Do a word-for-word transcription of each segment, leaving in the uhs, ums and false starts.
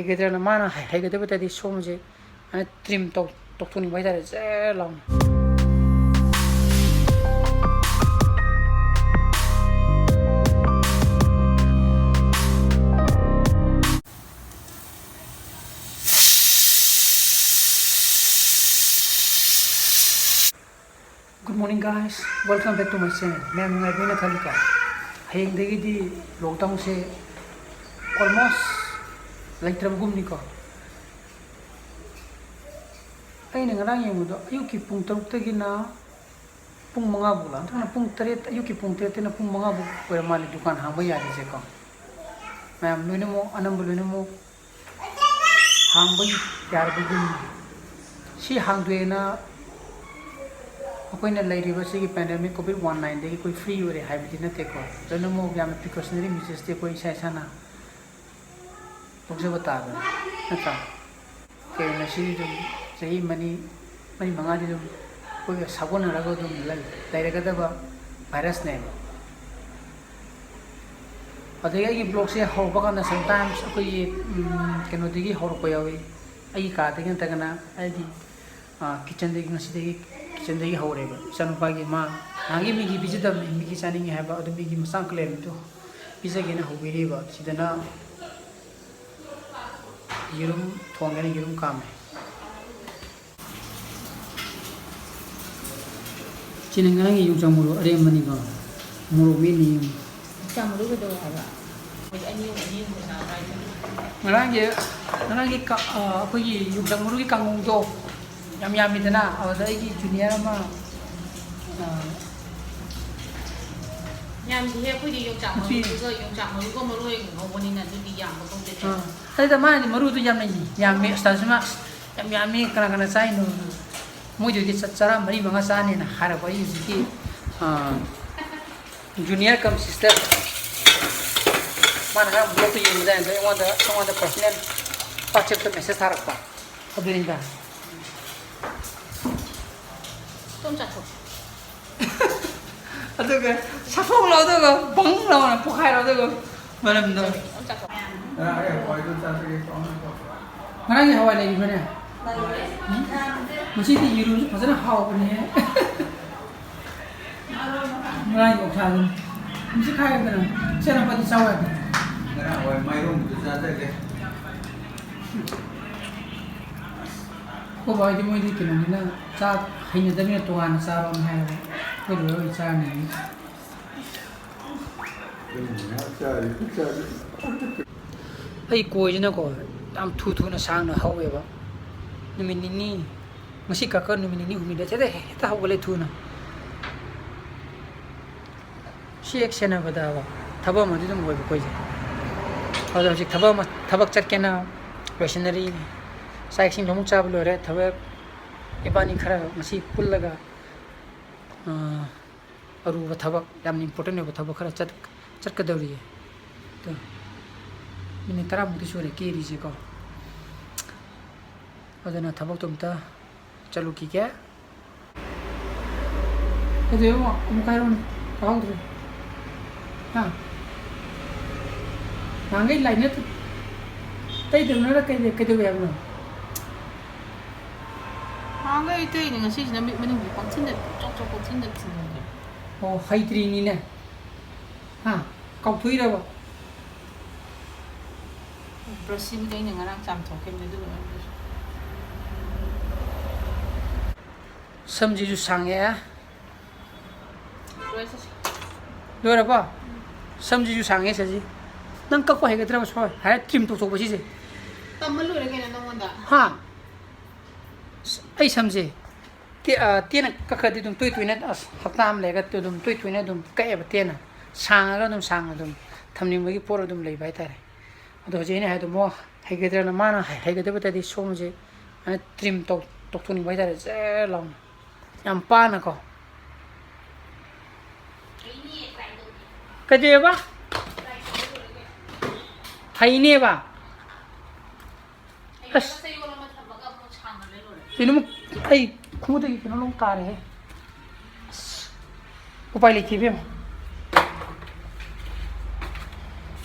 ꯍꯩꯒꯗ꯭ꯔꯅ, ꯃꯥꯅ ꯍꯩ-, ꯍꯩꯒꯗꯕ ꯑꯣꯏ ꯇꯥꯔꯗꯤ ꯁꯣꯝꯁꯦ ꯑꯩꯅ trim ꯇꯧ-, ꯇꯧꯊꯣꯛꯅꯤꯡꯕ ꯍꯥꯏꯇꯥꯔꯦ, ꯖꯔ ꯂꯥꯎꯅ꯫ Good morning, guys. Welcome back to my channel. ꯃꯌꯥꯝ ꯅꯨꯡꯉꯥꯏꯕꯤꯅ ꯈꯜꯂꯤꯀꯣ? ꯍꯌꯦꯡꯗꯒꯤꯗꯤ lockdownꯁꯦ almost ꯂꯩꯇ꯭ꯔꯕꯒꯨꯝꯅꯤꯀꯣ꯫ ꯑꯩꯅ ꯉꯔꯥꯡ ꯌꯦꯡꯕꯗꯣ, ꯑꯌꯨꯛꯀꯤ ꯄꯨꯡ ꯇꯔꯨꯛꯇꯒꯤꯅ ꯄꯨꯡ ꯃꯉꯥ ꯐꯥꯎ ꯂꯥ, ꯅꯠꯇ꯭ꯔꯒꯅ ꯄꯨꯡ ꯇꯔꯦꯠ, ꯑꯌꯨꯛꯀꯤ ꯄꯨꯡ ꯇꯔꯦꯠꯇꯩꯅ ꯄꯨꯡ ꯃꯉꯥ ꯐꯥꯎ ꯑꯣꯏꯔ ꯃꯥꯜꯂꯦ ꯗꯨꯀꯥꯟ ꯍꯥꯡꯕ ꯌꯥꯔꯤꯁꯦꯀꯣ꯫ ꯃꯌꯥꯝ ꯂꯣꯏꯅꯃꯛ, ꯑꯅꯝꯕ ꯂꯣꯏꯅꯃꯛ ꯍꯥꯡꯕ ꯌꯥꯔꯕꯒꯨꯝ꯫ ꯁꯤ ꯍꯥꯡꯗꯣꯛꯑꯦꯅ ꯑꯩꯈꯣꯏꯅ ꯂꯩꯔꯤꯕ ꯁꯤꯒꯤ pandemic COVID nineteen ꯗꯒꯤ ꯑꯩꯈꯣꯏ free ꯑꯣꯏꯔꯦ ꯍꯥꯏꯕꯗꯤ ꯅꯠꯇꯦꯀꯣ꯫ ꯂꯣꯏꯅꯃꯛ ꯌꯥꯝꯅ precautionary measuresꯇꯤ ꯑꯩꯈꯣꯏ ꯏꯁꯥ ꯏꯁꯥꯅ ꯂꯧꯖꯕ ꯇꯥꯕꯅꯤ, ꯅꯠꯇ꯭ꯔꯥ? ꯀꯩꯅꯣ, ꯁꯤꯗꯤ ꯑꯗꯨꯝ ꯆꯍꯤ ꯃꯔꯤ, ꯃꯔꯤ ꯃꯉꯥꯗꯤ ꯑꯗꯨꯝ ꯑꯩꯈꯣꯏꯒ ꯁꯥꯒꯣꯟꯅꯔꯒ ꯑꯗꯨꯝ ꯂꯩ-, ꯂꯩꯔꯒꯗꯕ virusꯅꯦꯕ꯫ ꯑꯗꯒꯤ ꯑꯩꯒꯤ vlogꯁꯦ ꯍꯧꯔꯛꯄ ꯀꯥꯟꯗ sometimes ꯑꯩꯈꯣꯏꯒꯤ, ꯎꯝ, ꯀꯩꯅꯣꯗꯒꯤ ꯍꯧꯔꯛꯄ ꯌꯥꯎꯏ, ꯑꯩꯒꯤ ꯀꯥꯗꯒꯤ ꯅꯠꯇ꯭ꯔꯒꯅ ꯑꯩꯒꯤ, ꯑ, kitchenꯗꯒꯤ, ꯉꯁꯤꯗꯒꯤ kitchenꯗꯒꯤ ꯍꯧꯔꯦꯕ꯫ ꯏꯆꯥꯅꯨꯄꯥꯒꯤ ꯃꯥ ꯅꯍꯥꯟꯒꯤ Maggi ꯄꯤꯖꯗꯕꯅꯤ, Maggi ꯆꯥꯅꯤꯡꯉꯤ ꯍꯥꯏꯕ, ꯑꯗꯨ Maggi ꯃꯆꯥ ꯑꯃꯈꯛ ꯂꯩꯔꯝꯃꯤꯗꯣ ꯄꯤꯖꯒꯦꯅ ꯍꯧꯕꯤꯔꯤꯕ꯫ ꯁꯤꯗꯅ ꯌꯦꯔꯨꯝ ꯊꯣꯡꯒꯦꯅ ꯌꯦꯔꯨꯝ ꯀꯥꯝꯃꯦ꯫ ꯁꯤꯅ ꯉꯔꯥꯡꯒꯤ ꯌꯣꯡꯆꯥꯛ ꯃꯔꯨ ꯑꯔꯦꯝꯕꯅꯤꯀꯣ, ꯃꯣꯔꯣꯛ ꯃꯦꯠꯅꯤ꯫ ꯌꯣꯡꯆꯥꯛ ꯃꯔꯨ ꯀꯩꯗꯧꯋꯦ ꯍꯥꯏꯕ? ꯑꯩꯈꯣꯏꯗꯤ ꯑꯅꯤ ꯑꯍꯨꯝ, ꯑꯅꯤ ꯑꯍꯨꯝ ꯈꯛꯇ ꯆꯥꯕ ꯍꯥꯏꯁꯦ꯫ ꯉꯔꯥꯡꯒꯤ, ꯉꯔꯥꯡꯒꯤ ꯀ-, ꯑ, ꯑꯩꯈꯣꯏꯒꯤ ꯌꯣꯡꯆꯥꯛ ꯃꯔꯨꯒꯤ ꯀꯥꯡꯉꯧꯗꯣ ꯌꯥꯝ ꯌꯥꯝꯃꯤꯗꯅ, ꯑꯗꯨꯗ ꯑꯩꯒꯤ junior ꯑꯃ, ꯑ, ꯌꯥꯝꯗꯤꯍꯦ, ꯑꯩꯈꯣꯏꯗꯤ ꯌꯣꯡꯆꯥꯛ ꯅꯨꯄꯤ꯫ ꯃꯔꯨꯗꯨꯒ, ꯌꯣꯡꯆꯥꯛ ꯃꯔꯨꯒ ꯃꯔꯣꯏꯒ ꯉꯧꯕꯅꯤꯅ ꯑꯗꯨꯗꯤ ꯌꯥꯝꯕ ꯀꯧꯗꯦ꯫ ꯑ, ꯑꯗꯨꯗ ꯃꯥꯅꯗꯤ ꯃꯔꯨꯗꯨ ꯌꯥꯝꯅ ꯌꯥꯝꯃꯦ, ꯁꯤꯗꯁꯨ ꯃꯥ ꯌꯥꯝ ꯌꯥꯝꯃꯤ, ꯀꯅꯥ ꯀꯅꯥ ꯆꯥꯏꯅꯣ? ꯃꯣꯏꯗꯨꯗꯤ ꯆ-, ꯆꯔꯥ ꯃꯔꯤ ꯃꯉꯥ ꯆꯥꯅꯦꯅ ꯍꯥꯏꯔꯛꯄ꯫ ꯑꯩ ꯍꯧꯖꯤꯛꯀꯤ, ꯑ, junior cum sister, ꯃꯥꯅ ꯉꯔꯥꯡ vlogꯇ ꯌꯦꯡꯕꯗ ꯑꯩꯉꯣꯟꯗ, ꯑꯩꯉꯣꯟꯗ personal WhatsAppꯇ message ꯊꯥꯔꯛꯄ꯫ ꯑꯗꯨꯅꯤꯗ꯫ ꯑꯗꯨꯝ ꯆꯥꯊꯣꯛ꯫ ꯑꯗꯨꯒ ꯁꯠꯇꯣꯛꯂꯣ, ꯑꯗꯨꯒ ꯕꯪ ꯂꯥꯎꯅ ꯄꯣꯛꯈꯥꯏꯔꯣ, ꯑꯗꯨꯒ ꯃꯅꯝꯗꯣ꯫ ꯑꯗꯨꯝ ꯆꯥꯊꯣꯛ꯫ ꯉꯔꯥꯡꯒꯤ ꯍꯋꯥꯏ ꯂꯩꯔꯤꯕꯅꯦ? ꯎꯝ? ꯉꯁꯤꯗꯤ ꯌꯦꯔꯨꯝꯁꯨ ꯐꯖꯅ ꯍꯥꯎꯕꯅꯦ꯫ ꯉꯔꯥꯡꯒꯤ ꯑꯣꯛꯁꯥꯗꯨꯅꯤ꯫ ꯃꯁꯤ ꯈꯥꯏꯌꯨꯗꯅ꯫ ꯁꯦꯅꯥꯄꯥꯇꯤ ꯆꯥꯎ ꯌꯥꯗꯦ꯫ ꯉꯔꯥꯡ ꯍꯋꯥꯏ ꯃꯥꯏꯔꯣꯡꯕꯗꯨ ꯆꯥꯖꯒꯦ꯫ ꯑꯩꯈꯣꯏ ꯕꯥ ꯍꯣꯏꯗꯤ ꯃꯣꯏꯗꯤ ꯀꯩꯅꯣꯅꯤꯅ ꯆꯥꯛ ꯍꯩꯅꯗꯕꯅꯤꯅ ꯇꯣꯉꯥꯟꯅ ꯆꯥꯕ ꯑꯃ ꯍꯥꯏꯌꯦꯕ꯫ ꯑꯩꯈꯣꯏ ꯂꯣꯏ ꯑꯣꯏꯅ ꯆꯥꯔꯅꯤ꯫ ꯑꯩ ꯀꯣꯏꯁꯤꯅꯀꯣ ꯌꯥꯝ ꯊꯨ ꯊꯨꯅ ꯁꯥꯡꯅ ꯍꯧꯋꯦꯕ꯫ ꯅꯨꯃꯤꯠ ꯅꯤꯅꯤ, ꯉꯁꯤ ꯀꯛꯈ꯭ꯔ ꯅꯨꯃꯤꯠ ꯅꯤꯅꯤ ꯍꯨꯝꯅꯤꯗ ꯍꯦꯛꯇ, ꯍꯦꯛꯇ ꯍꯧꯒꯠꯂꯦ ꯊꯨꯅ꯫ ꯁꯤ ꯍꯦꯛ ꯁꯦꯟꯅꯕꯗꯕ ꯊꯕꯛ ꯑꯃꯗꯤ ꯑꯗꯨꯝ ꯑꯣꯏꯕ ꯑꯩꯈꯣꯏꯁꯦ꯫ ꯑꯗꯣ ꯍꯧꯖꯤꯛ ꯊꯕꯛ ꯑꯃ, ꯊꯕꯛ ꯆꯠꯀꯦꯅ ꯂꯣꯏꯁꯤꯟꯅꯔꯤ꯫ ꯆꯥꯛ ꯏꯁꯤꯡ ꯑꯃꯨꯛ ꯆꯥꯕ ꯂꯣꯏꯔꯦ꯫ ꯊꯕꯛ ꯏꯕꯥꯅꯤ ꯈꯔ ꯉꯁꯤ ꯄꯨꯜꯂꯒ, ꯑꯥ, ꯑꯔꯨꯕ ꯊꯕꯛ, ꯌꯥꯝꯅ important ꯑꯣꯏꯕ ꯊꯕꯛ ꯈꯔ ꯆꯠ-, ꯆꯠꯀꯗꯧꯔꯤꯌꯦ꯫ ꯑꯗꯣ ꯃꯤꯅꯤꯠ ꯇꯔꯥꯃꯨꯛꯇꯤ ꯁꯨꯔꯦ ꯀꯦꯔꯤꯁꯦꯀꯣ꯫ ꯑꯗꯨꯅ ꯊꯕꯛꯇꯣ ꯑꯝꯇ ꯆꯠꯂꯨꯈꯤꯒꯦ꯫ ꯀꯩꯗꯧꯋꯦꯕ? ꯑꯃꯨꯛ ꯍꯥꯏꯔꯛꯎꯅꯦ꯫ ꯇꯥꯍꯧꯗ꯭ꯔꯦ꯫ ꯍꯥ? ꯅꯍꯥꯟꯈꯩ ꯂꯥꯏꯅ ꯇꯩꯗꯕꯅꯔ ꯀꯩꯗ-, ꯀꯩꯗꯧꯋꯦ ꯍꯥꯏꯕꯅꯣ? ꯅꯍꯥꯟꯈꯩ ꯇꯩꯅꯦ, ꯉꯁꯤꯁꯤꯅ ꯃꯤꯠ ꯃꯅꯨꯡꯒꯤ ꯄꯪꯊꯤꯟꯗ, ꯆꯣꯛ ꯆꯣꯛ ꯄꯪꯊꯤꯟꯗ ꯊꯤꯟꯖꯤꯟꯒꯦ꯫ ꯑꯣ, ꯍꯩꯇ꯭ꯔꯤꯅꯤꯅꯦ꯫ ꯍꯥ? ꯀꯥꯎꯊꯣꯛꯏꯔꯕ? ꯕ꯭ꯔꯁꯁꯤꯕꯨꯗꯤ ꯑꯩꯅ ꯉꯔꯥꯡ ꯆꯥꯝꯊꯣꯛꯈꯤꯕꯅꯦ, ꯑꯗꯨꯒ ꯑꯣꯏꯔꯝꯕꯁꯨ꯫ ꯁꯝꯁꯤꯁꯨ ꯁꯥꯡꯉꯦ꯫ ꯂꯣꯏꯔꯦ ꯆꯠꯁꯤ꯫ ꯂꯣꯏꯔꯕꯣ? ꯁꯝꯁꯤꯁꯨ ꯁꯥꯡꯉꯦ, ꯁꯤꯁꯦ꯫ ꯅꯪ ꯀꯛꯄ ꯍꯩꯒꯗ꯭ꯔꯕ, ꯁꯣꯏ? ꯍꯥꯏꯔꯦ, trim ꯇꯧꯊꯣꯛꯄ ꯁꯤꯁꯦ꯫ ꯇꯝꯕ ꯂꯣꯏꯔꯦ ꯀꯩꯅꯣ ꯅꯪꯉꯣꯟꯗ꯫ ꯍꯥ? ꯑꯁ, ꯑꯩ ꯁꯝꯁꯦ ꯇꯦ-, ꯑ, ꯇꯦꯟꯅ ꯀꯛꯈ꯭ꯔꯗꯤ ꯑꯗꯨꯝ ꯇꯣꯏ ꯇꯣꯏꯅ, ꯑꯁ, ꯍꯞꯇꯥ ꯑꯃ ꯂꯩꯔꯒ ꯑꯗꯨꯝ ꯇꯣꯏ ꯇꯣꯏꯅ ꯑꯗꯨꯝ ꯀꯛꯑꯦꯕ ꯇꯦꯟꯅ꯫ ꯁꯥꯡꯉꯒ ꯑꯗꯨꯝ ꯁꯥꯡꯅ ꯑꯗꯨꯝ ꯊꯝꯅꯤꯡꯕꯒꯤ ꯄꯣꯠ ꯑꯗꯨꯝ ꯂꯩꯕ ꯍꯥꯏꯇꯥꯔꯦ꯫ ꯑꯗꯣ ꯍꯧꯖꯤꯛ ꯑꯩꯅ ꯍꯥꯏꯗꯣ ꯑꯃꯨꯛ ꯍꯩꯒꯗ꯭ꯔꯅ, ꯃꯥꯅ ꯍꯩ-, ꯍꯩꯒꯗꯕ ꯇꯥꯔꯗꯤ ꯁꯣꯝꯁꯦ ꯑꯗꯨꯃꯥꯏꯅ trim ꯇꯧ-, ꯇꯧꯊꯣꯛꯅꯤꯡꯕ ꯍꯥꯏꯇꯥꯔꯦ, ꯖꯔ ꯂꯥꯎꯅ꯫ ꯌꯥꯝ ꯄꯥꯅꯀꯣ꯫ ꯀꯩꯗꯧꯋꯦꯕ? ꯍꯩꯅꯦꯕ? ꯑꯁ꯫ ꯀꯩꯅꯣ ꯑꯩ ꯈꯣꯡꯎꯞꯇꯒꯤ ꯀꯩꯅꯣ ꯂꯣꯏ ꯇꯥꯔꯦꯍꯦ꯫ ꯑꯁ꯫ ꯎꯄꯥꯏ ꯂꯩꯇꯦ ꯏꯕꯦꯝꯃ꯫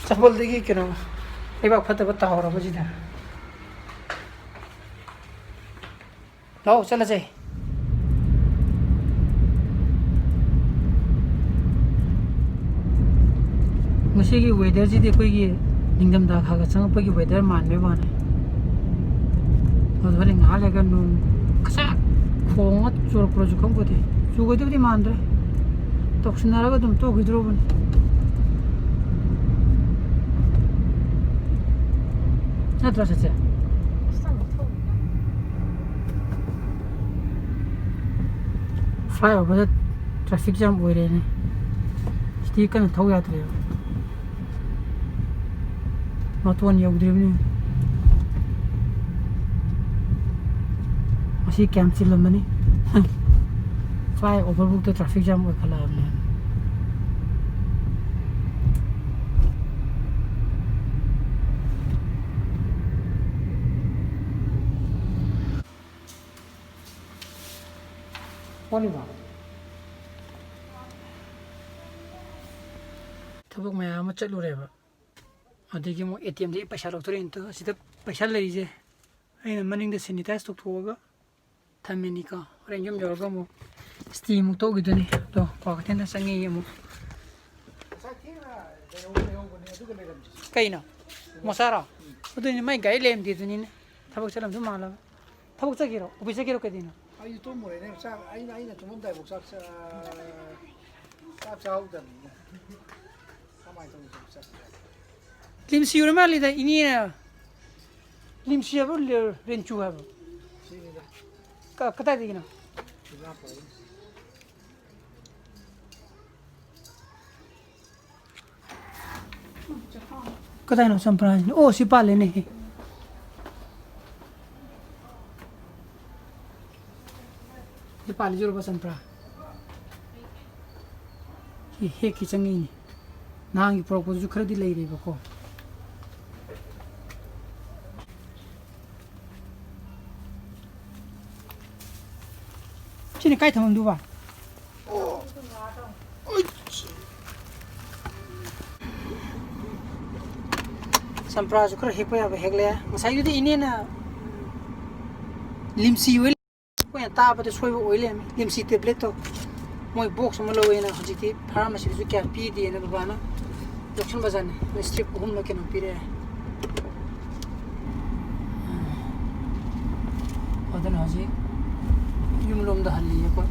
ꯆꯄꯜꯗꯒꯤ ꯀꯩꯅꯣ ꯂꯩꯕꯥꯛ ꯐꯠꯇꯕ ꯇꯥꯍꯧꯔꯕꯁꯤꯗ꯫ ꯂꯥꯛꯑꯣ, ꯆꯠꯂꯁꯦ꯫ ꯉꯁꯤꯒꯤ weatherꯁꯤꯗꯤ ꯑꯩꯈꯣꯏꯒꯤ ꯅꯤꯡꯊꯝꯊꯥ ꯈꯔ ꯈꯔ ꯆꯪꯉꯛꯄꯒꯤ weather ꯃꯥꯟꯕꯩ ꯋꯥꯅꯤ꯫ ꯑꯗꯨ ꯍꯣꯔꯦꯟ ꯉꯥꯏꯍꯥꯛ ꯂꯩꯔꯒ ꯅꯣꯡ ꯈꯖꯥꯛ ꯈꯣꯡꯉ ꯆꯨꯔꯛꯄ꯭ꯔꯁꯨ ꯈꯪꯄꯣꯠꯇꯦ꯫ ꯆꯨꯒꯗꯕꯗꯤ ꯃꯥꯟꯗ꯭ꯔꯦ꯫ ꯇꯧꯁꯤꯟꯅꯔꯒ ꯑꯗꯨꯝ ꯇꯣꯛꯈꯤꯗ꯭ꯔꯣꯕꯅꯤ꯫ ꯅꯠꯇ꯭ꯔꯣ, ꯆꯠꯁꯦ? Flyoverꯗ traffic jam ꯑꯣꯏꯔꯦꯅꯦ꯫ ꯁꯤꯗꯤ ꯀꯟꯅ ꯊꯧ ꯌꯥꯗ꯭ꯔꯦꯕ꯫ ꯃꯇꯣꯟ ꯌꯧꯗ꯭ꯔꯤꯕꯅꯤ꯫ ꯃꯁꯤ ꯀꯌꯥꯝ ꯆꯤꯜꯂꯝꯃꯅꯤ꯫ Flyoverꯕꯨꯛꯇ traffic jam ꯑꯣꯏꯈꯠꯂꯛꯑꯕꯅꯦ꯫ ꯍꯣꯠꯂꯤꯕ? ꯊꯕꯛ ꯃꯌꯥꯝ ꯑꯃ ꯆꯠꯂꯨꯔꯦꯕ꯫ ꯑꯗꯒꯤ ꯑꯃꯨꯛ ATMꯗꯒꯤ ꯄꯩꯁꯥ ꯂꯧꯊꯣꯔꯛꯏꯅꯤ꯫ ꯑꯗꯣ ꯑꯁꯤꯗ ꯄꯩꯁꯥ ꯂꯩꯔꯤꯁꯦ ꯑꯩꯅ ꯃꯅꯤꯡꯗ sanitize ꯇꯧꯊꯣꯛꯑꯒ ꯊꯝꯃꯤꯅꯤꯀꯣ꯫ ꯍꯣꯔꯦꯟ ꯌꯨꯝ ꯌꯧꯔꯒ ꯑꯃꯨꯛ ꯏꯁꯇꯤ ꯑꯃꯨꯛ ꯇꯧꯈꯤꯗꯣꯏꯅꯤ꯫ ꯑꯗꯣ ꯀ꯭ꯋꯥꯀꯩꯊꯦꯜꯗ ꯆꯪꯉꯤ ꯑꯃꯨꯛ꯫ ꯀꯩꯅꯣ? ꯃꯣꯁꯥꯔꯣ? ꯑꯗꯨꯅꯤ, ꯃꯥꯏ ꯒꯥꯔꯤ ꯂꯩꯔꯝꯗꯦ ꯑꯗꯨꯅꯤꯅꯦ꯫ ꯊꯕꯛ ꯆꯠꯂꯝꯗꯧ ꯃꯥꯜꯂꯕ꯫ ꯊꯕꯛ ꯆꯠꯈꯤꯔꯣ? ꯑꯣꯐꯤꯁ ꯆꯠꯈꯤꯔꯣ ꯀꯩꯗꯧꯅꯣ? ꯑꯩꯁꯨ ꯇꯨꯝꯃꯨꯔꯦꯅꯦ꯫ ꯆꯥꯛ ꯑꯩꯅ, ꯑꯩꯅ ꯇꯨꯝꯃꯝꯗꯥꯏꯐꯥꯎ ꯆꯥꯛ ꯆꯥ-, ꯆꯥꯛ ꯆꯥꯍꯧꯗꯕꯅꯤꯅ꯫ ꯀꯃꯥꯏꯅ ꯇꯧꯅꯤ ꯆꯥꯛ ꯆꯥ-? ꯂꯤꯝꯁꯤ ꯑꯣꯏꯔ ꯃꯥꯜꯂꯤꯗ, ꯏꯅꯦ꯫ ꯂꯤꯝꯁꯤ ꯍꯥꯏꯕ꯭ꯔꯣ, ꯂꯦ-, ꯔꯦꯟꯆꯨ ꯍꯥꯏꯕ꯭ꯔꯣ? ꯁꯤꯅꯤꯗ꯫ ꯀ-, ꯀꯗꯥꯏꯗꯒꯤꯅꯣ? ꯌꯨꯝꯅꯥꯝ ꯄꯔꯦꯡ꯫ ꯀꯗꯥꯏꯅꯣ ꯆꯝꯄ꯭ꯔꯥ ꯍꯥꯏꯁꯤꯅ? ꯑꯣ, ꯁꯤ ꯄꯥꯜꯂꯦꯅꯦ꯫ ꯁꯤ ꯄꯥꯜꯂꯤꯁꯤꯔꯣꯕ ꯆꯝꯄ꯭ꯔꯥ? ꯁꯤ ꯍꯦꯛꯀꯦ ꯆꯪꯉꯛꯏꯅꯦ꯫ ꯅꯍꯥꯟꯒꯤ ꯄꯨꯔꯛꯄꯗꯨꯁꯨ ꯈꯔꯗꯤ ꯂꯩꯔꯤꯕꯀꯣ꯫ ꯁꯤꯅ ꯀꯥꯏ ꯊꯝꯃꯝꯗꯨꯕ? ꯑꯣ꯫ ꯎꯏꯠ꯫ ꯆꯝꯄ꯭ꯔꯥꯁꯨ ꯈꯔ ꯍꯦꯛꯄ ꯌꯥꯕ ꯍꯦꯛꯂꯛꯑꯦ꯫ ꯉꯁꯥꯏꯗꯨꯗꯤ ꯏꯅꯦꯅ ꯂꯤꯝꯁꯤ ꯑꯣꯏ, ꯑꯩꯈꯣꯏꯅ ꯇꯥꯕꯗ ꯁꯣꯏꯕ ꯑꯣꯏ ꯂꯩꯔꯝꯃꯤ꯫ ꯂꯤꯝꯁꯤ ꯇꯦꯕ꯭ꯂꯦꯠꯇꯣ ꯃꯣꯏ ꯕꯣꯛꯁ ꯑꯃ ꯂꯧꯋꯦꯅ ꯍꯧꯖꯤꯛꯇꯤ ꯐꯥꯔꯃꯥꯁꯤꯗꯁꯨ ꯀꯌꯥ ꯄꯤꯗꯦꯅ ꯕꯕꯥꯅ ꯌꯣꯛꯁꯟ ꯕꯖꯥꯔꯅꯤ꯫ ꯃꯣꯏ ꯁ꯭ꯇ꯭ꯔꯤꯞ ꯑꯍꯨꯝꯂ ꯀꯩꯅꯣ ꯄꯤꯔꯛꯑꯦ꯫ ꯑꯗꯨꯅ ꯍꯧꯖꯤꯛ ꯌꯨꯝꯂꯣꯝꯗ ꯍꯜꯂꯤ ꯑꯩꯈꯣꯏ꯫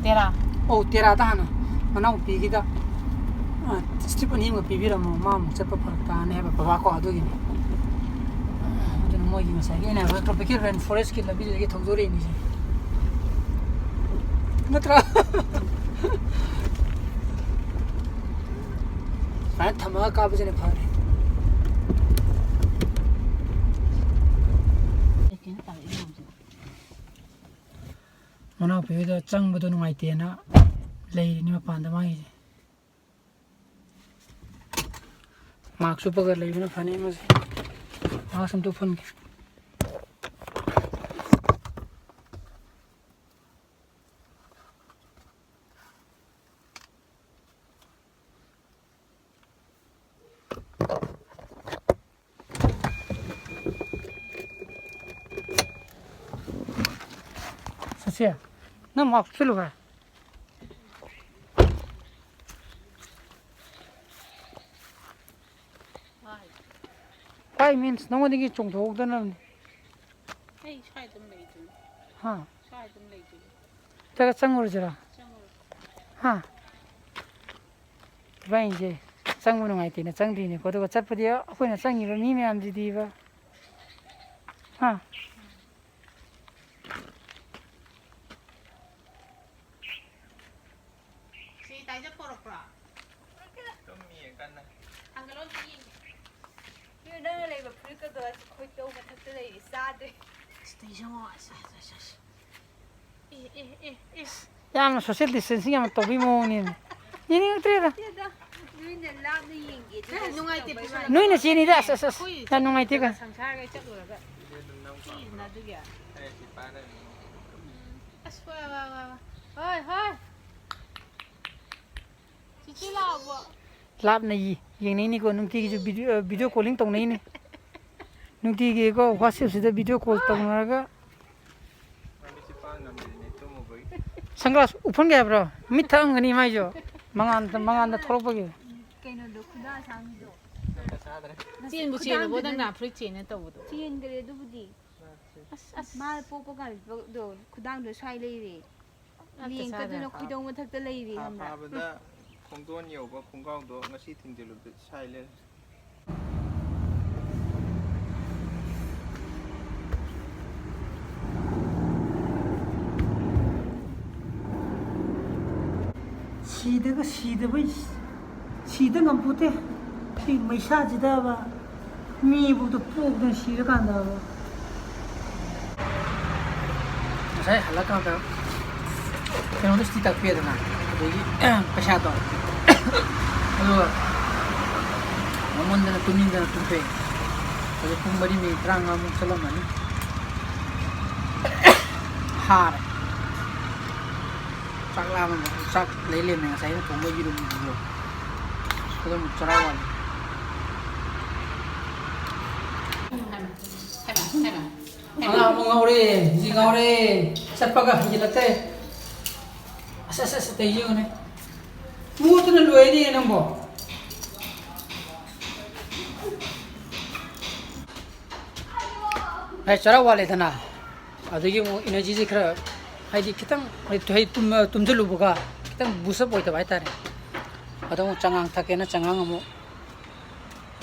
ꯇꯦꯔꯥ? ꯑꯧ, ꯇꯦꯔꯥꯗ ꯍꯥꯟꯅ ꯃꯅꯥꯎꯄꯤꯒꯤꯗ, ꯑ, ꯁ꯭ꯇ꯭ꯔꯤꯞ ꯑꯅꯤ ꯑꯃꯒ ꯄꯤꯕꯤꯔꯝꯃꯣ, ꯃꯥ ꯑꯃꯨꯛ ꯆꯠꯄ ꯐꯔꯛ ꯇꯥꯅꯤ ꯍꯥꯏꯕ ꯕꯕꯥ ꯀꯣ꯫ ꯑꯗꯨꯒꯤꯅꯤ꯫ ꯑꯗꯨꯅ ꯃꯣꯏꯒꯤ ꯉꯁꯥꯏꯒꯤ ꯑꯩꯅ ꯍꯥꯏꯕ ꯇ꯭ꯔꯣꯄꯤꯀꯦꯜ ꯔꯦꯟ ꯐꯣꯔꯦꯁꯀꯤ ꯂꯝꯕꯤꯗꯨꯗꯒꯤ ꯊꯧꯗꯣꯔꯛꯏꯅꯤꯁꯦ꯫ ꯅꯠꯇ꯭ꯔꯥ? ꯁꯨꯃꯥꯏꯅ ꯊꯝꯃꯒ ꯀꯥꯕꯁꯤꯅ ꯐꯔꯦ꯫ ꯃꯅꯥꯎꯄꯤ ꯍꯣꯏꯗ ꯆꯪꯕꯗꯣ ꯅꯨꯡꯉꯥꯏꯇꯦꯅ ꯂꯩꯔꯤꯅꯤ ꯃꯄꯥꯟꯗ ꯃꯥꯒꯤꯁꯦ꯫ ꯃꯥꯛꯁ ꯎꯞꯄꯒ ꯂꯩꯕꯅ ꯐꯅꯤ ꯃꯥꯁꯦ꯫ ꯃꯥꯛꯁ ꯑꯝꯇ ꯎꯞꯍꯟꯒꯦ꯫ ꯁꯁꯦ, ꯅꯪ ꯃꯥꯛꯁ ꯎꯞꯁꯤꯜꯂꯨ ꯚꯥꯏ꯫ ꯍꯥꯏ ꯃꯤꯟꯁ ꯅꯉꯣꯟꯗꯒꯤ ꯆꯣꯡꯊꯣꯛꯍꯧꯗꯅꯕꯅꯤ꯫ ꯑꯩ ꯁ꯭ꯋꯥꯏ ꯑꯗꯨꯝ ꯂꯩꯗꯣꯏꯅꯤ꯫ ꯍꯥ? ꯁ꯭ꯋꯥꯏ ꯑꯗꯨꯝ ꯂꯩꯗꯣꯏꯅꯤ꯫ ꯅꯠꯇ꯭ꯔꯒ ꯆꯪꯉꯨꯔꯁꯤꯔꯥ? ꯆꯪꯉꯨꯔꯁꯤ꯫ ꯍꯥ? ꯏꯕꯥꯅꯤꯁꯦ ꯆꯪꯕ ꯅꯨꯡꯉꯥꯏꯇꯦꯅ ꯆꯪꯗ꯭ꯔꯤꯅꯦꯀꯣ, ꯑꯗꯨꯒ ꯆꯠꯄꯗꯤ ꯑꯩꯈꯣꯏꯅ ꯆꯪꯉꯤꯕ ꯃꯤ ꯃꯌꯥꯝꯁꯤꯗꯤꯕ꯫ ꯍꯥ? ꯁꯤ ꯇꯥꯏꯖ ꯄꯣꯔꯛꯄ꯭ꯔꯣ? ꯇꯨꯝꯃꯤꯌꯦ ꯀꯟꯅ꯫ ꯊꯥꯡꯒꯠꯂꯣ ꯑꯝꯇ ꯌꯦꯡꯒꯦ꯫ ꯏꯕꯦꯝ, ꯅꯪꯅ ꯂꯩꯕ ꯐꯨꯔꯤꯠꯀꯗꯣ ꯑꯁ ꯈꯣꯏꯗꯧ ꯃꯊꯛꯇ ꯂꯩꯔꯤ, ꯆꯥꯗꯦ꯫ ꯑꯁ, ꯇꯩꯖꯧ, ꯑꯁ, ꯑꯁ, ꯑꯁ, ꯑꯁ꯫ ꯑꯦ, ꯑꯦ, ꯑꯦ, ꯑꯦ꯫ ꯌꯥꯝꯅ social distancing ꯌꯥꯝꯅ ꯇꯧꯕꯤ ꯃꯑꯣꯡꯅꯦꯃꯤ꯫ ꯌꯦꯡꯅꯤꯡꯉꯛꯇ꯭ꯔꯦꯗ꯫ ꯅꯠꯇꯦꯗ, ꯅꯣꯏꯅ ꯂꯥꯞꯅ ꯌꯦꯡꯒꯦꯗꯤ ꯅꯨꯡꯉꯥꯏꯇꯦ, ꯅꯣꯏꯅ ꯆꯦꯅꯤꯗ, ꯑꯁ, ꯑꯁ, ꯑꯁ, ꯑꯁ꯫ ꯑꯩꯈꯣꯏ ꯌꯥꯝ ꯅꯨꯡꯉꯥꯏꯇꯦ ꯀ꯫ ꯁꯪꯁꯥꯔꯒ ꯆꯠꯂꯨꯔꯒ ꯆꯤꯗꯅ ꯑꯗꯨꯒꯤ꯫ ꯑꯁ, ꯍꯣꯏ, ꯍꯣꯏ, ꯍꯣꯏ, ꯍꯣꯏ꯫ ꯍꯣꯏ, ꯍꯣꯏ꯫ ꯆꯤꯆꯦ ꯂꯥꯛꯑꯕꯣ? ꯂꯥꯞꯅ ꯌꯦ-, ꯌꯦꯡꯅꯩꯅꯤꯀꯣ, ꯅꯨꯡꯇꯤꯒꯤꯁꯨ ꯚꯤꯗꯤꯑꯣ, ꯚꯤꯗꯤꯑꯣ ꯀꯣꯂꯤꯡ ꯇꯧꯅꯩꯅꯤ꯫ ꯅꯨꯡꯇꯤꯒꯤꯀꯣ WhatsApp-ꯁꯤꯗ ꯚꯤꯗꯤꯑꯣ ꯀꯣꯜ ꯇꯧꯅꯔꯒ꯫ ꯃꯃꯤꯠꯁꯦ ꯄꯥꯡ ꯉꯝꯗ꯭ꯔꯦꯅꯦ ꯇꯨꯝꯃꯨꯕꯒꯤ꯫ ꯁꯟꯒ꯭ꯂꯥꯁ ꯎꯞꯍꯟꯒꯦ ꯍꯥꯏꯕ꯭ꯔꯣ? ꯃꯤꯠ ꯊꯛꯑꯝꯒꯅꯤ ꯃꯥꯏꯁꯨ꯫ ꯃꯉꯥꯟꯗ, ꯃꯉꯥꯟꯗ ꯊꯣꯛꯂꯛꯄꯒꯤ꯫ ꯀꯩꯅꯣꯗꯣ, ꯈꯨꯗꯥꯡ ꯑꯁꯥꯡꯕꯤꯗꯣ꯫ ꯆꯦꯟꯕꯨ ꯆꯦꯜꯂꯕꯣ ꯈꯨꯗꯥꯡꯗꯨꯗ ꯅꯪꯅ ꯐꯨꯔꯤꯠ ꯆꯦꯟꯅ ꯇꯧꯕꯗꯣ? ꯆꯦꯟꯈ꯭ꯔꯦ ꯑꯗꯨꯕꯨꯗꯤ꯫ ꯑꯁ, ꯑꯁ꯫ ꯃꯥꯅ ꯄꯣꯛꯄ ꯀꯥꯟꯗ ꯈꯨꯗꯥꯡꯗꯣ ꯁ꯭ꯋꯥꯏ ꯂꯩꯔꯦ꯫ ꯑꯝꯇ ꯂꯦꯡꯀꯗꯨꯅ ꯆꯥꯗ꯭ꯔꯦ꯫ ꯈꯣꯏꯗꯧ ꯃꯊꯛꯇ ꯂꯩꯔꯦ, ꯈꯥ ꯈꯪꯕ꯭ꯔꯥ? ꯐꯥꯕꯗ ꯈꯣꯡꯗꯣꯟ ꯌꯧꯕ ꯈꯣꯡꯒ꯭ꯔꯥꯎꯗꯣ ꯉꯁꯤ ꯊꯤꯡꯖꯤꯜꯂꯨꯕꯗ ꯁꯥꯏ ꯂꯩꯔꯦ꯫ ꯁꯤꯗꯒ ꯁꯤꯗꯕꯩ ꯁꯤꯗ ꯉꯝꯄꯣꯠꯇꯦ꯫ ꯁꯤ ꯃꯩꯁꯥꯁꯤꯗꯕ ꯃꯤꯕꯨꯗ ꯄꯣꯛꯇꯅ ꯁꯤꯔꯀꯥꯟꯗꯕ꯫ ꯉꯁꯥꯏ ꯍꯜꯂꯛꯀꯥꯟꯗ ꯀꯩꯅꯣꯗ ꯁꯨꯇꯤ ꯇꯥꯛꯄꯤꯗꯅ, ꯑꯗꯒꯤ ꯄꯩꯁꯥꯗꯣ, ꯑꯗꯨꯒ ꯋꯥꯃꯟꯗꯅ ꯇꯨꯝꯅꯤꯡꯗꯅ ꯇꯨꯝꯊꯣꯛꯑꯦ꯫ ꯍꯧꯖꯤꯛ ꯄꯨꯡ ꯃꯔꯤ ꯃꯤꯅꯤꯠ ꯇꯔꯥꯃꯉꯥꯃꯨꯛ ꯆꯠꯂꯝꯃꯅꯤ꯫ ꯍꯥꯔꯦ꯫ ꯆꯥꯛ ꯂꯥꯝꯃꯦ꯫ ꯆꯥꯛ ꯂꯩ ꯂꯩꯔꯝꯃꯦ ꯉꯁꯥꯏ ꯑꯩꯅ ꯊꯣꯡꯕ ꯌꯦꯔꯨꯝꯗꯨꯁꯨ꯫ ꯑꯗꯨꯝ ꯆꯔꯥ ꯋꯥꯠꯂꯤ꯫ ꯑꯉꯥꯡ ꯑꯃ ꯉꯥꯎꯔꯦ, ꯍꯧꯖꯤꯛ ꯉꯥꯎꯔꯦ꯫ ꯆꯠꯄꯒ ꯍꯟꯖꯤꯜꯂꯛꯇꯦ꯫ ꯑꯁ, ꯑꯁ, ꯑꯁ, ꯑꯇꯩ ꯌꯦꯡꯉꯨꯅꯦ꯫ ꯃꯣꯠꯇꯅ ꯂꯣꯏꯔꯦꯅꯦ ꯅꯪꯕꯣ꯫ ꯑꯩ ꯆꯔꯥ ꯋꯥꯠꯂꯦꯗꯅ꯫ ꯑꯗꯒꯤ ꯑꯃꯨꯛ energy-ꯁꯦ ꯈꯔ, ꯍꯥꯏꯗꯤ, ꯈꯤꯇꯪ, ꯍꯥꯏꯗꯤ, ꯇꯨꯝ-, ꯇꯨꯝꯁꯤꯜꯂꯨꯕꯒ ꯈꯤꯇꯪ boost up ꯑꯣꯏꯗꯕ ꯍꯥꯏꯇꯥꯔꯦ꯫ ꯑꯗꯣ ꯑꯃꯨꯛ ꯆꯉꯥꯡ ꯊꯛꯀꯦꯅ ꯆꯉꯥꯡ ꯑꯃꯨꯛ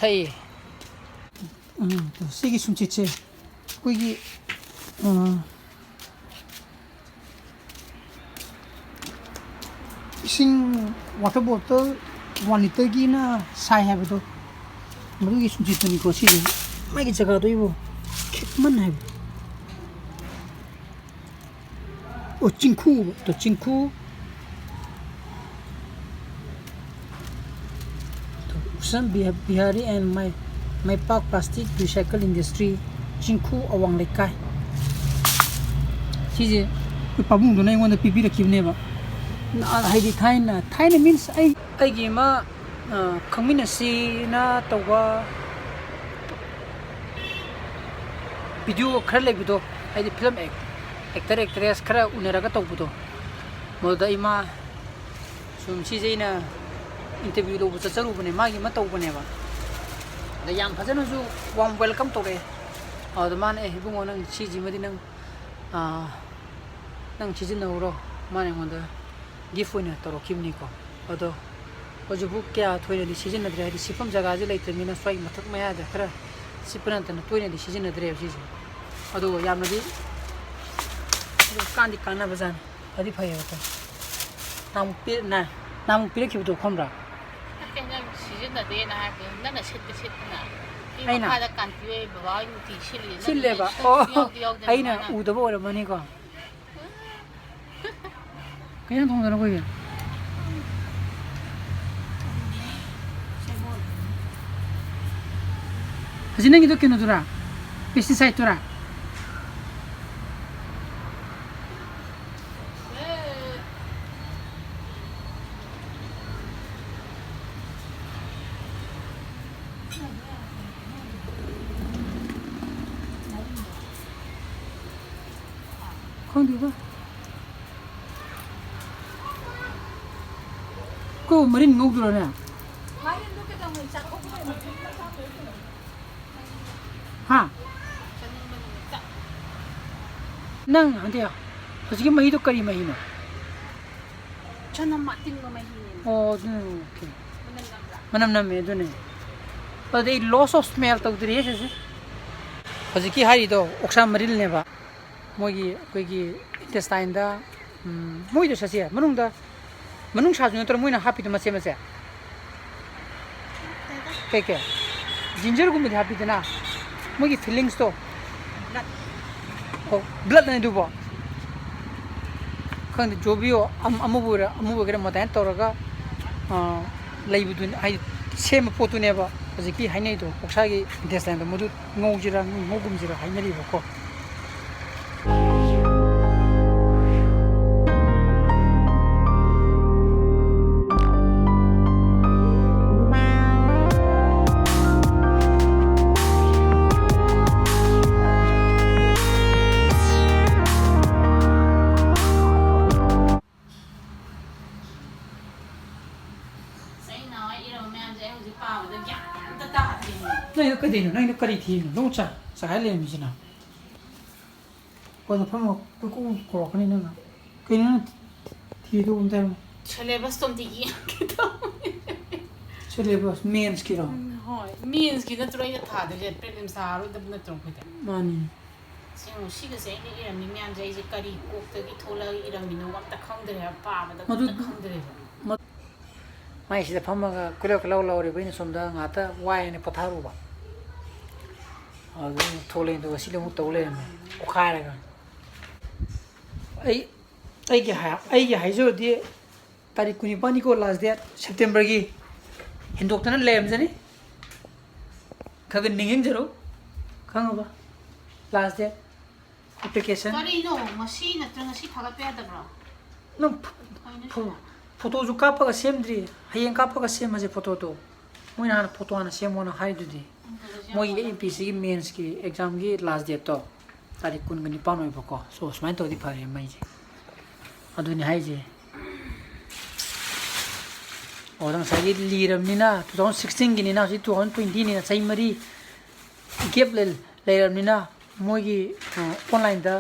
ꯊꯛꯏ꯫ ꯎꯝ, ꯁꯤꯒꯤ ꯁꯨꯝꯆꯤꯠꯁꯦ ꯑꯩꯈꯣꯏꯒꯤ, ꯑ, ꯏꯁꯤꯡ water bottle one liter-ꯒꯤꯅ ꯁꯥꯏ ꯍꯥꯏꯕꯗꯣ, ꯃꯗꯨꯒꯤ ꯁꯨꯝꯆꯤꯠꯇꯨꯅꯤꯀꯣ ꯁꯤꯁꯦ꯫ ꯃꯥꯒꯤ ꯖꯒꯥꯗꯣ ꯏꯕꯣ, ꯈꯦꯠꯃꯟ ꯍꯥꯏꯕ꯫ ꯑꯣ, ꯆꯤꯡꯈꯨ, ꯇꯣ, ꯆꯤꯡꯈꯨ꯫ ꯎꯁꯝ ꯕꯤꯍꯥ-, Bihari and my, ꯃꯥꯏꯄꯥꯛ plastic recycle industry, ꯆꯤꯡꯈꯨ ꯑꯋꯥꯡ ꯂꯩꯀꯥꯏ꯫ ꯁꯤꯁꯦ ꯑꯩꯈꯣꯏ ꯄꯥꯕꯨꯡꯗꯨꯅ ꯑꯩꯉꯣꯟꯗ ꯄꯤꯕꯤꯔꯛꯈꯤꯕꯅꯦꯕ꯫ ꯅ-, ꯍꯥꯏꯗꯤ ꯊꯥꯏꯅ, ꯊꯥꯏꯅ means ꯑꯩ, ꯑꯩꯒꯤ ꯏꯃꯥ ꯑ, ꯈꯪꯃꯤꯟꯅꯁꯤꯅ ꯇꯧꯕ ꯚꯤꯗꯤꯑꯣ ꯈꯔ ꯂꯩꯕꯗꯣ, ꯍꯥꯏꯗꯤ ꯐꯤꯂꯝ ꯑꯦꯛ-, ꯑꯦꯛꯇꯔ ꯑꯦꯛꯇ꯭ꯔꯦꯁ ꯈꯔ ꯎꯅꯔꯒ ꯇꯧꯕꯗꯣ, ꯃꯗꯨꯗ ꯑꯩ ꯃꯥ ꯁꯨꯝ ꯁꯤꯁꯦ ꯑꯩꯅ ꯏꯟꯇꯔꯚ꯭ꯌꯨ ꯂꯧꯕ ꯆꯠꯆꯔꯨꯕꯅꯦ, ꯃꯥꯒꯤ ꯑꯃ ꯇꯧꯕꯅꯦꯕ꯫ ꯑꯗ ꯌꯥꯝ ꯐꯖꯅꯁꯨ ꯋꯥꯔꯝ ꯋꯦꯜꯀꯝ ꯇꯧꯔꯛꯑꯦ꯫ ꯑꯗꯨꯗ ꯃꯥꯅ, "ꯑꯦ, ꯏꯕꯨꯡꯉꯣ, ꯅꯪ ꯁꯤꯁꯤꯃꯗꯤ ꯅꯪ, ꯑꯥ, ꯅꯪ ꯁꯤꯖꯤꯟꯅꯍꯧꯔꯣ", ꯃꯥꯅ ꯑꯩꯉꯣꯟꯗ ꯒꯤꯐ ꯑꯣꯏꯅ ꯇꯧꯔꯛꯈꯤꯕꯅꯤꯀꯣ꯫ ꯑꯗꯣ ꯍꯧꯖꯤꯛꯄꯨ ꯀꯌꯥ ꯊꯣꯏꯅꯗꯤ ꯁꯤꯖꯤꯟꯅꯗ꯭ꯔꯦ, ꯍꯥꯏꯗꯤ ꯁꯤꯠꯐꯝ ꯖꯒꯥꯁꯦ ꯂꯩꯇ꯭ꯔꯕꯅꯤꯅ ꯁ꯭ꯋꯥꯏꯒꯤ ꯃꯊꯛ ꯃꯌꯥꯗ ꯈꯔ ꯁꯤꯠꯄ ꯅꯠꯇꯅ ꯇꯣꯏꯅꯗꯤ ꯁꯤꯖꯤꯟꯅꯗ꯭ꯔꯦꯕ ꯁꯤꯁꯦ꯫ ꯑꯗꯨꯒ ꯌꯥꯝꯅꯗꯤ ꯀꯥꯟꯗꯤ ꯀꯥꯟꯅꯕꯖꯥꯠꯅꯤ, ꯐꯗꯤ ꯐꯩꯌꯦꯕꯀꯣ꯫ ꯅꯍꯥꯟꯃꯨꯛ ꯄꯤ-, ꯅ-, ꯅꯍꯥꯟꯃꯨꯛ ꯄꯤꯔꯛꯈꯤꯕꯗꯣ ꯈꯪꯕ꯭ꯔꯥ? ꯅꯠꯇꯦ, ꯅꯪ ꯁꯤꯖꯤꯟꯅꯗꯦꯅ ꯍꯥꯏꯕꯗꯣ, ꯅꯪꯅ ꯁꯤꯠꯇ ꯁꯤꯠꯇꯅ꯫ ꯁꯤ ꯑꯩꯅ? ꯃꯈꯥꯗ ꯀꯥꯟꯇꯤ ꯍꯣꯏ ꯕꯕꯥ ꯍꯣꯏ ꯃꯨꯔꯇꯤ ꯁꯤꯠꯂꯤ, ꯅꯪ ꯁꯤꯠꯂꯦꯕ? ꯁꯤꯠ ꯑꯣ, ꯌꯥꯎꯗꯤ ꯌꯥꯎꯗꯅ ꯑꯩꯅ ꯀꯃꯥꯏꯅ? ꯎꯗꯕ ꯑꯣꯏꯔꯝꯃꯅꯤꯀꯣ꯫ ꯀꯩ ꯏꯟꯖꯥꯡ ꯊꯣꯡꯗꯣꯏꯅꯣ ꯑꯩꯈꯣꯏꯒꯤ? ꯍꯧꯖꯤꯛ ꯅꯪꯒꯤꯗꯣ ꯀꯩꯅꯣꯗꯨꯔꯥ? ꯄꯦꯁꯇꯤꯁꯥꯏꯠꯇꯨꯔꯥ? ꯈꯪꯗꯦꯗ꯫ ꯀꯣ ꯃꯔꯤꯟ ꯉꯧꯗꯣꯏꯔꯣꯅꯦ? ꯍꯥ? ꯅꯪ ꯍꯟꯗꯛ ꯍꯧꯖꯤꯛꯀꯤ ꯃꯍꯤꯗꯣ ꯀꯔꯤ ꯃꯍꯤꯅꯣ? ꯆꯅꯝ ꯑꯇꯤꯡꯕ ꯃꯍꯤꯅꯦ꯫ ꯑꯣ, ꯑꯗꯨꯅ, ꯑꯣꯀꯦ꯫ ꯃꯅꯝ ꯅꯝꯕ꯭ꯔꯥ? ꯃꯅꯝ ꯅꯝꯃꯦ, ꯑꯗꯨꯅꯦ꯫ ꯑꯗꯨꯗꯤ ꯑꯩ loss of smell ꯇꯧꯗ꯭ꯔꯤꯌꯦ ꯁꯤꯁꯦ꯫ ꯍꯧꯖꯤꯛꯀꯤ ꯍꯥꯏꯔꯤꯗꯣ ꯑꯣꯛꯁꯥ ꯃꯔꯤꯜꯅꯦꯕ꯫ ꯃꯣꯏꯒꯤ, ꯑꯩꯈꯣꯏꯒꯤ intestineꯗ, ꯎꯝ, ꯃꯣꯏꯗꯣ ꯁꯁꯦ ꯃꯅꯨꯡꯗ, ꯃꯅꯨꯡꯁꯥꯁꯨ ꯅꯠꯇ꯭ꯔꯣ ꯃꯣꯏꯅ ꯍꯥꯞꯄꯤꯗꯣ ꯃꯆꯦꯠ ꯃꯆꯦꯠ? ꯀꯩ ꯀꯩ? ꯖꯤꯟꯖꯔꯒꯨꯝꯕꯗꯤ ꯍꯥꯞꯄꯤꯗꯅ, ꯃꯣꯏꯒꯤ ꯐꯤꯂꯤꯡꯁꯇꯣ꯫ ꯑꯣ, bloodꯅꯦ ꯑꯗꯨꯕꯣ? ꯈꯪꯗꯦ, ꯖꯣꯕꯤꯌꯣ ꯑꯃ-, ꯑꯃꯕꯨ ꯑꯣꯏꯔ-, ꯑꯃꯕꯨ ꯑꯣꯏꯒꯦꯔꯥ, ꯃꯗꯥꯏꯅ ꯇꯧꯔꯒ, ꯑ, ꯂꯩꯕꯗꯨꯅꯤ, ꯍꯥꯏꯗꯤ ꯁꯦꯝꯕ ꯄꯣꯠꯇꯨꯅꯦꯕ ꯍꯧꯖꯤꯛꯀꯤ ꯍꯥꯏꯅꯩꯗꯣ, ꯑꯣꯛꯁꯥꯒꯤ intestineꯗꯣ꯫ ꯃꯗꯨ ꯉꯧꯁꯤꯔꯥ, ꯉꯧꯒꯨꯝꯁꯤꯔꯥ ꯍꯥꯏꯅꯔꯤꯕꯀꯣ꯫ ꯀꯩꯅꯣ ꯅꯪꯗꯣ ꯀꯔꯤ ꯊꯤꯔꯤꯅꯣ? ꯂꯣꯡ ꯆꯥ ꯆꯥꯈꯥꯏ ꯂꯩꯔꯝꯃꯤꯁꯤꯅ꯫ ꯀꯣꯟꯅ ꯐꯝꯃ ꯀꯣꯏꯀꯣꯛ ꯀꯧꯔꯛꯀꯅꯤ ꯅꯪꯅ꯫ ꯀꯩꯅꯣ ꯅꯪ ꯊꯤꯗꯣ ꯑꯝꯇ ꯍꯥꯏꯔꯝꯃꯣ꯫ ꯁꯤꯂꯦꯕꯁꯇꯣ ꯑꯝꯇ ꯌꯦꯡꯒꯦ ꯇꯧꯕꯅꯦ꯫ ꯁꯤꯂꯦꯕꯁ ꯃꯦꯟꯁꯀꯤꯔꯣ? ꯎꯝ, ꯍꯣꯏ꯫ ꯃꯦꯟꯁꯀꯤ ꯅꯠꯇ꯭ꯔꯣ ꯑꯩꯅ ꯊꯥꯗꯣꯏꯁꯦ? ꯄ꯭ꯔꯤꯂꯤꯝꯁ ꯊꯥꯔꯣꯏꯗꯕ ꯅꯠꯇ꯭ꯔꯣ ꯑꯩꯈꯣꯏꯗꯤ? ꯃꯥꯅꯤ꯫ ꯁꯤ ꯌꯦꯡꯉꯣ, ꯁꯤꯒꯁꯦ ꯑꯩꯅ ꯏꯔꯝꯃꯤ ꯃꯌꯥꯝꯁꯦ ꯑꯩꯁꯦ ꯀꯔꯤ ꯀꯣꯛꯇꯒꯤ ꯊꯣꯛꯂꯛꯑꯒ ꯏꯔꯝꯃꯤꯅꯣ ꯑꯝꯇ ꯈꯪꯗ꯭ꯔꯦ ꯍꯥꯏꯕ, ꯄꯥꯕꯗ ꯃꯗꯨ ꯑꯝꯇ ꯈꯪꯗ꯭ꯔꯦꯕ꯫ ꯃ-, ꯃꯥꯏꯁꯤꯗ ꯐꯝꯃꯒ ꯀꯣꯏꯂꯥꯎ ꯀꯣꯏꯂꯥꯎ ꯂꯥꯎꯔꯤꯕ ꯑꯩꯅ ꯁꯣꯝꯗ ꯉꯥꯛꯇ ꯋꯥꯏꯅ ꯄꯣꯊꯥꯔꯨꯕ꯫ ꯑꯗꯨ ꯊꯣꯛꯂꯛꯑꯦ, ꯑꯗꯨꯒ ꯁꯤꯗ ꯑꯃꯨꯛ ꯇꯧ ꯂꯩꯔꯝꯃꯦ, ꯑꯣꯈꯥꯏꯔꯒ꯫ ꯑꯩ, ꯑꯩꯒꯤ ꯍꯥꯏ-, ꯑꯩꯒꯤ ꯍꯥꯏꯖꯔꯗꯤ ꯇꯥꯔꯤꯛ ꯀꯨꯟꯅꯤꯄꯥꯟꯅꯤꯀꯣ last date, ꯁꯦꯞꯇꯦꯝꯕꯔꯒꯤ꯫ ꯍꯦꯟꯗꯣꯛꯇꯅ ꯂꯩꯔꯝꯖꯅꯤ꯫ ꯈꯔ ꯈꯔ ꯅꯤꯡꯁꯤꯡꯖꯔꯣ, ꯈꯪꯉꯕ? Last date, application꯫ ꯀꯔꯤꯅꯣ? ꯉꯁꯤ ꯅꯠꯇ꯭ꯔ ꯉꯁꯤ ꯊꯥꯒꯠꯄ ꯌꯥꯗꯕ꯭ꯔꯣ? ꯅꯪ ꯐ-, ꯀꯩꯅꯣ ꯐ-, ꯁꯤꯅ? ꯐꯣꯇꯣꯁꯨ ꯀꯥꯞꯄꯒ ꯁꯦꯝꯗ꯭ꯔꯤ, ꯍꯌꯦꯡ ꯀꯥꯞꯄꯒ ꯁꯦꯝꯃꯁꯦ ꯐꯣꯇꯣꯗꯣ꯫ ꯃꯣꯏꯅ ꯍꯥꯟꯅ ꯐꯣꯇꯣ ꯍꯥꯟꯅ ꯁꯦꯝꯃꯣꯅ ꯍꯥꯏꯗꯨꯗꯤ꯫ ꯎꯝ, ꯐꯣꯇꯣꯁꯦ ꯃꯣꯏꯒꯤ ꯌꯥꯝ ꯑꯦꯝ ꯄꯤ ꯑꯦꯁ ꯁꯤꯒꯤ ꯃꯦꯟꯁꯀꯤ ꯑꯦꯛꯖꯥꯝꯒꯤ last dateꯇꯣ ꯇꯥꯔꯤꯛ ꯀꯨꯟꯒ ꯅꯤꯄꯥꯟ ꯑꯣꯏꯕꯀꯣ꯫ So, ꯁꯨꯃꯥꯏꯅ ꯇꯧꯔꯗꯤ ꯐꯔꯦ ꯃꯩꯁꯦ꯫ ꯑꯗꯨꯅꯤ ꯍꯥꯏꯁꯦ꯫ ꯑꯣ, ꯉꯁꯥꯏꯒꯤ ꯂꯤꯔꯕꯅꯤꯅ, two thousand sixteenꯒꯤꯅꯤꯅ, ꯍꯧꯖꯤꯛ two thousand twentyꯅꯤꯅ, ꯆꯍꯤ ꯃꯔꯤ gap ꯂꯩ-, ꯂꯩꯔꯕꯅꯤꯅ, ꯃꯣꯏꯒꯤ, ꯑ, onlineꯗ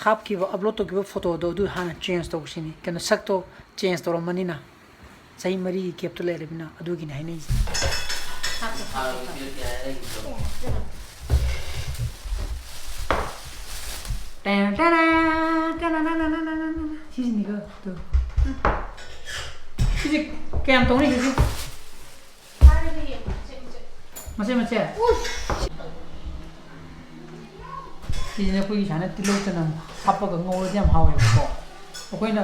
ꯍꯥꯞꯈꯤꯕ, upload ꯇꯧꯈꯤꯕ ꯐꯣꯇꯣꯗꯣ ꯑꯗꯨ ꯍꯥꯟꯅ change ꯇꯧꯁꯤꯅꯤ꯫ ꯀꯩꯅꯣ, ꯁꯛꯇꯣ change ꯇꯧꯔꯝꯃꯅꯤꯅ꯫ ꯆꯍꯤ ꯃꯔꯤꯒꯤ gapꯇꯣ ꯂꯩꯔꯕꯅꯤꯅ ꯑꯗꯨꯒꯤꯅꯤ ꯍꯥꯏꯅꯩꯁꯦ꯫ ꯇꯦꯔꯦ, ꯇꯦꯔꯦ, ꯇꯦꯔꯦ, ꯇꯦꯔꯦ, ꯇꯦꯔꯦ, ꯇꯦꯔꯦ꯫ ꯁꯤꯁꯤꯅꯤꯀꯣ, ꯇꯨ꯫ ꯁꯤꯁꯦ ꯀꯌꯥꯝ ꯇꯧꯅꯤ ꯁꯤꯁꯦ? ꯃꯆꯦꯠ ꯃꯆꯦꯠ꯫ ꯁꯤꯁꯤꯅ ꯑꯩꯈꯣꯏꯒꯤ ꯁꯨꯃꯥꯏꯅ ꯇꯤꯜꯍꯧ ꯆꯅꯝ ꯍꯥꯞꯄꯒ ꯉꯧꯔꯗꯤ ꯌꯥꯝ ꯍꯥꯎꯋꯦꯕꯀꯣ꯫ ꯑꯩꯈꯣꯏꯅ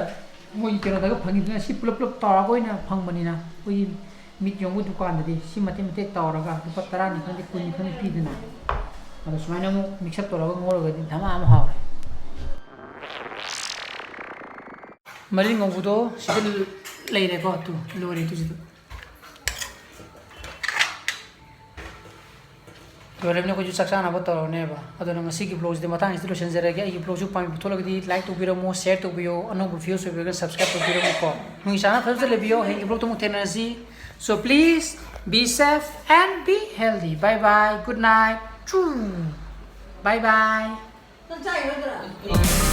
ꯃꯣꯏꯒꯤ ꯀꯩꯅꯣꯗꯒ ꯐꯪꯉꯤꯗꯨꯅ ꯁꯤ ꯄꯨꯂꯞ ꯄꯨꯂꯞ ꯇꯥꯎꯔꯒ ꯑꯣꯏꯅ ꯐꯪꯕꯅꯤꯅ, ꯑꯩꯈꯣꯏꯒꯤ ꯃꯤꯠ ꯌꯣꯟꯕ ꯗꯨꯀꯥꯟꯗꯗꯤ ꯁꯤ ꯃꯇꯦꯛ ꯃꯇꯦꯛ ꯇꯥꯎꯔꯒ ꯂꯨꯄꯥ ꯇꯔꯥꯅꯤ ꯈꯪꯗꯦ, ꯀꯨꯟꯅꯤ ꯈꯪꯗꯦ ꯄꯤꯗꯅ꯫ ꯑꯗꯣ ꯁꯨꯃꯥꯏꯅ ꯑꯃꯨꯛ mix up ꯇꯧꯔꯒ ꯉꯧꯔꯒꯗꯤ ꯙꯃꯥ ꯑꯃ ꯍꯥꯎꯔꯦ꯫ ꯃꯔꯤꯜ ꯉꯧꯕꯗꯣ ꯁꯤꯗ ꯂꯩꯔꯦꯀꯣ, ꯇꯨ, ꯂꯣꯏꯔꯦ ꯇꯨ ꯁꯤꯗ꯫ ꯂꯣꯏꯔꯕꯅꯤꯅ ꯑꯩꯈꯣꯏꯁꯨ ꯆꯥꯛ ꯆꯥꯅꯕ ꯇꯧꯔꯅꯦꯕ꯫ ꯑꯗꯨꯅ ꯉꯁꯤꯒꯤ vlogꯁꯤꯗꯤ ꯃꯇꯥꯡꯁꯤꯗ ꯂꯣꯏꯁꯤꯟꯖꯔꯒꯦ꯫ ꯑꯩꯒꯤ vlogꯁꯨ ꯄꯥꯝꯕꯤꯕ ꯊꯣꯛꯂꯒꯗꯤ like ꯇꯧꯕꯤꯔꯝꯃꯣ, share ꯇꯧꯕꯤꯌꯣ, ꯑꯅꯧꯕ viewers ꯑꯣꯏꯕꯤꯔꯒꯅ subscribe ꯇꯧꯕꯤꯔꯝꯃꯣꯀꯣ꯫ ꯅꯣꯏ ꯆꯥꯅ ꯐꯖꯅ ꯂꯩꯕꯤꯌꯣ꯫ ꯍꯌꯦꯡꯒꯤ vlogꯇ ꯑꯃꯨꯛ ꯊꯦꯡꯅꯔꯁꯤ꯫ So please, Be safe and be healthy. Bye bye. Good night. Choo. Bye bye. ꯅꯪ ꯆꯥꯏꯔꯣꯏꯗ꯭ꯔꯥ?